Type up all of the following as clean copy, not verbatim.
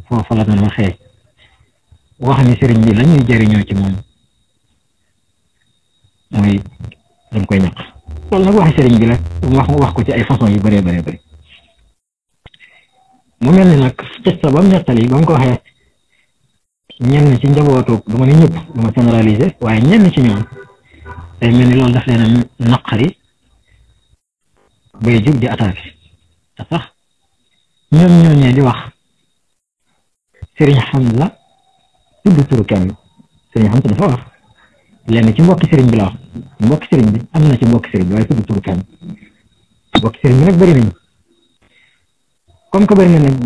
foofu la doon waxee wax ni sëriñ bi la ñuy jëriñoo ci moom mooy dañ koy ñaq loolu nag waxi sëriñ bi la wax ko ci ay façon yu bëree bëri mu mel ni nag sa ba mu nettali ba mu ko waxee ñenn ci njabootu du ma ni ñëpp du ma généraliser waaye ñenn ci ñoom day mel ni loolu daf leen a naqari bay jóg di attaqué te sax ñoom ñooñee di wax sëriñ Hamza tudd turu kenn sëriñ Hamza dafa wax lenn ci mbokki sëriñ bi la wax mbokki sëriñ bi am na ci mbokki sëriñ bi waaye tudd turu kenn mbokki sëriñ bi nag bëri nañu comme que bëri na nag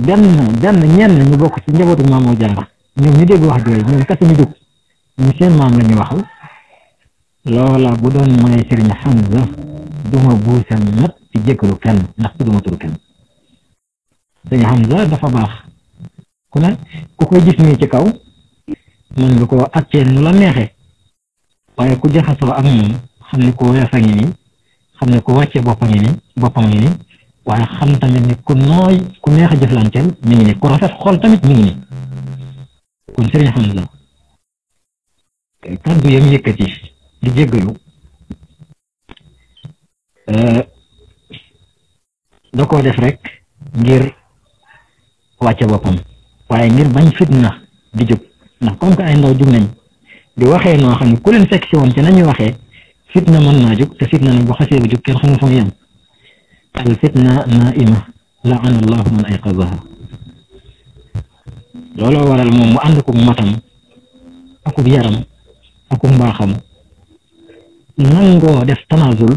benn ñenn ñu bokk ci njabootu Maam Jaara ñoom ñu dégg wax jooy ñoom kese ñu jóg ñu seen maam la ñu waxal loola bu doon may sëriñ Hamza duma buusam nat ci jéggalu kenn ndax tudduma turu kenn sëriñ Hamza dafa baax ku ne ku koy gis nii ci kaw mën nga koo accee nu la neexee waaye ku jaxasoo ak moom xam ne ku woyof a ngi nii xam ne ku wàccee boppam ngi nii waaye xam tamit ni ku nooy ku neex a jëflanteel mi ngi nii ku rafet xool tamit mi ngi nii kon sëriñ Hamza kàddu yam yëkkati di jéggalu da koo def rek ngir wàcce boppam waaye ngir bañ fitna di jóg ndax comme que ay ndaw jug nañ di waxee noo xam ne ku leen fekk si woon ci nañuy waxee fitna mën naa jóg te fitna nag bu xasee ba jóg kenn xamul fa mu yem al fitna naima laana allahu man ayqazaha looloo waral moom mu ànd ko matam akub yaram akub mbaaxam nangoo def tanazul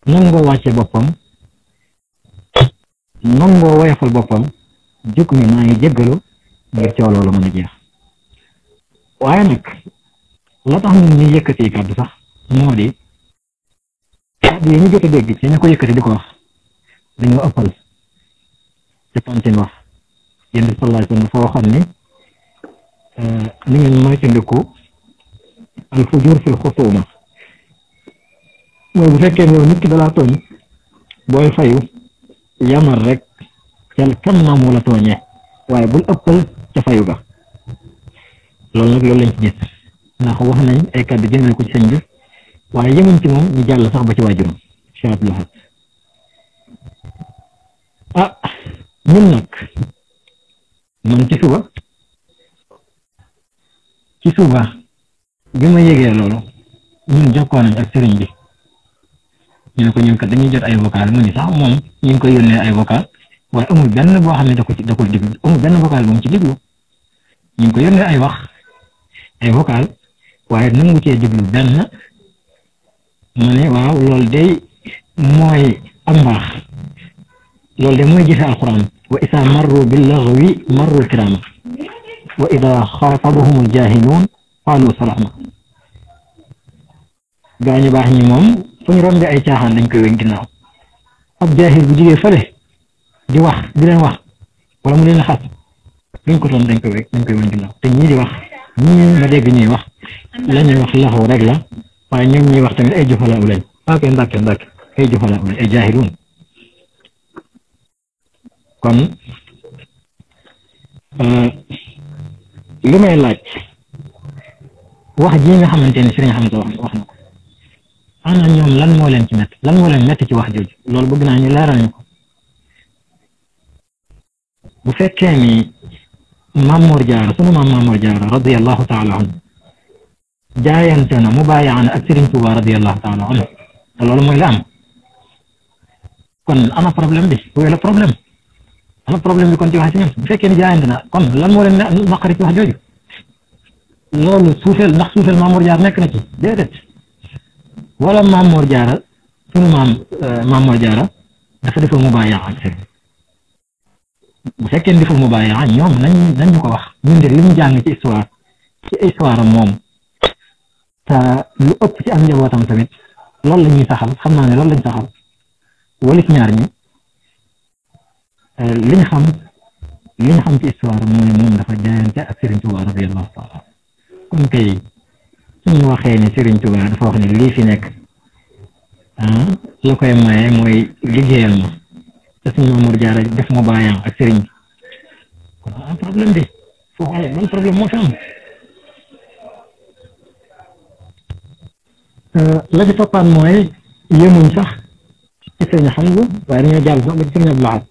nangoo wàcce boppam nangoo woyofal boppam jóg ni maa ngi jéggalu ngir coow loolu mën a jeex waaye nag la tax ñun ñu yëkkati kàddu sax moo di kàddu yi ñu jot a dégg ci ñu ko yëkkati di ko wax dañoo ëppal ci pantin wax yéen bi sallallahu alayhi wa sallam dafa waxoon ni ngeen moytandiku al fujur fil xusuma mooy bu fekkee ne nit ki dalaa tooñ booy fayu yamal rek kam maamu la tooñee waaye bul ëppal ca fayu ga loolu lañ ci gis ndax wax nañ ay kàddu jëmale ko ci sëñ bi waaye yemuñ ci moom ñu jàll sax ba ci waajuram Cheikh Abdou Lahad ñun nag man ci suba bi ma yégee loolu ñun jokkoo nañ ak sëriñ bi ñu ne ko ñun kat dañuy jot ay vocal mu ni sax moom ñu ngi koy yónnee ay vocal waaye amul benn boo xam ne da ko diglu amul benn vocal bu mu ci diglu ñu ngi ko yónnee ay wax ay vocal waaye nangu cee diglu benn ma ne waaw loolu day mooy ak mbaax loolu de mooy gisee alquran wa isa marru bil laghwi marru kirama wa ida xaatabahum aljahiluun qaalu salaama gaa ñu baax ñi moom fu ñu rombe ay caaxaan dañ koy wéñ ginnaaw ab jaahil bu jigee fële di wax di leen wax wala mu leen xas luñ ko doon dañ koy wéñ ginnaaw te ñii di wax ñii ma dégg ñuy wax la ñuy wax laxu rek la waaye ñoom ñuy wax tamit ay juxalaa u lañ ndàkke ay juxalaa u lañ ay jaahiluun kon li may laaj wax ji nga xamante ni Sëriñ Hamza wax na ko ana ñoom lan moo leen ci métti lan moo leen métti ci wax jooju loolu bëgg naa ñu leeral ñu ko bu fekkee ni Maam Mor Jaara sunu maam Maam Mor Jaara radiyallahu taala anhu jaayante na mu bàyyaana ak Sëriñ Tuuba radiyallahu taala anhu te loolu mooy la am kon ana problème bi wala problème ana problème bi kon ci wax ci ñoom bu fekkee ni jaayante na kon lan moo leen naqari ci wax jooju loolu suufeel ndax suufeel Maam Mor Jaara nekk na ci déedéet wala Maam Mor Jaara sunu Maam Mor Jaara dafa defal mu bàyyaa ak sëriñ bu fekkee ni defal mu bàyyaa ñoom nañ ñu ko wax ñun de li mu jàng ci histoire am moom te lu ëpp ci am njabootam tamit loolu la ñuy saxal xam naa ne loolu lañ saxal walis ñaar ñi liñ xam ci histoire mooy moom dafa jaayante ak Serigne Touba radiyallahu taala kon kay suñu waxee ne Serigne Touba dafa wax ne lii fi nekk la koy maye mooy liggéeyal ma te suñ Mamour Diarra def ma bàyyam ak sëriñ bi kon am problème bi foo xoolee ban problème moo fi am la ci toppaan mooy yéemuñ sax ci sëriñ Hamza waaye dañoo jàll sax ba ci sëriñ Abdou Lahad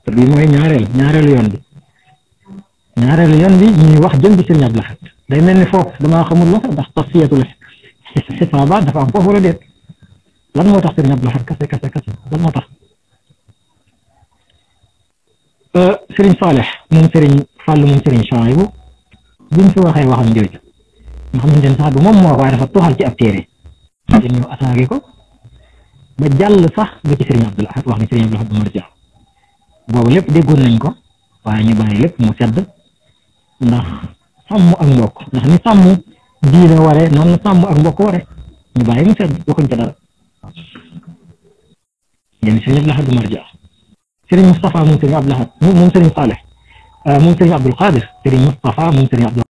te bii mooy ñaareelu yoon bi ñuy wax jëm ci sëriñ Abdou Lahad day mel ni foofu damaa xamul la ndax tasfiyatul xisaabaat dafa am foofu wala déet lan moo tax sëriñ Abdou Lahad kase lan moo tax sëriñ Saalix moom sëriñ Fàllu moom sëriñ Chouaïbou buñ fi waxee waxam jooju nga xamante ne sax du moom moo wax waaye dafa tuxal ci ab téere te ñu attaqué ko ba jàll sax ba ci sëriñ Abdou Lahad wax ni sëriñ Abdou Lahad du marja boobu lépp déggoon nañ ko waaye ñu bàyyi lépp mu sedd ndax sàmm ak mbokk ndax ni sàmm diine ware noonu la sàmm ak mbokk ware ñu bàyyi mu sedd waxuñ ko dara yéen sëriñ Abdou Lahad du marja sëriñ Moustapha moom sëriñ Abdou Lahad moom sëriñ Saalix moom sëriñ Abdul Qadir sëriñ Moustapha moom sëriñ Abdul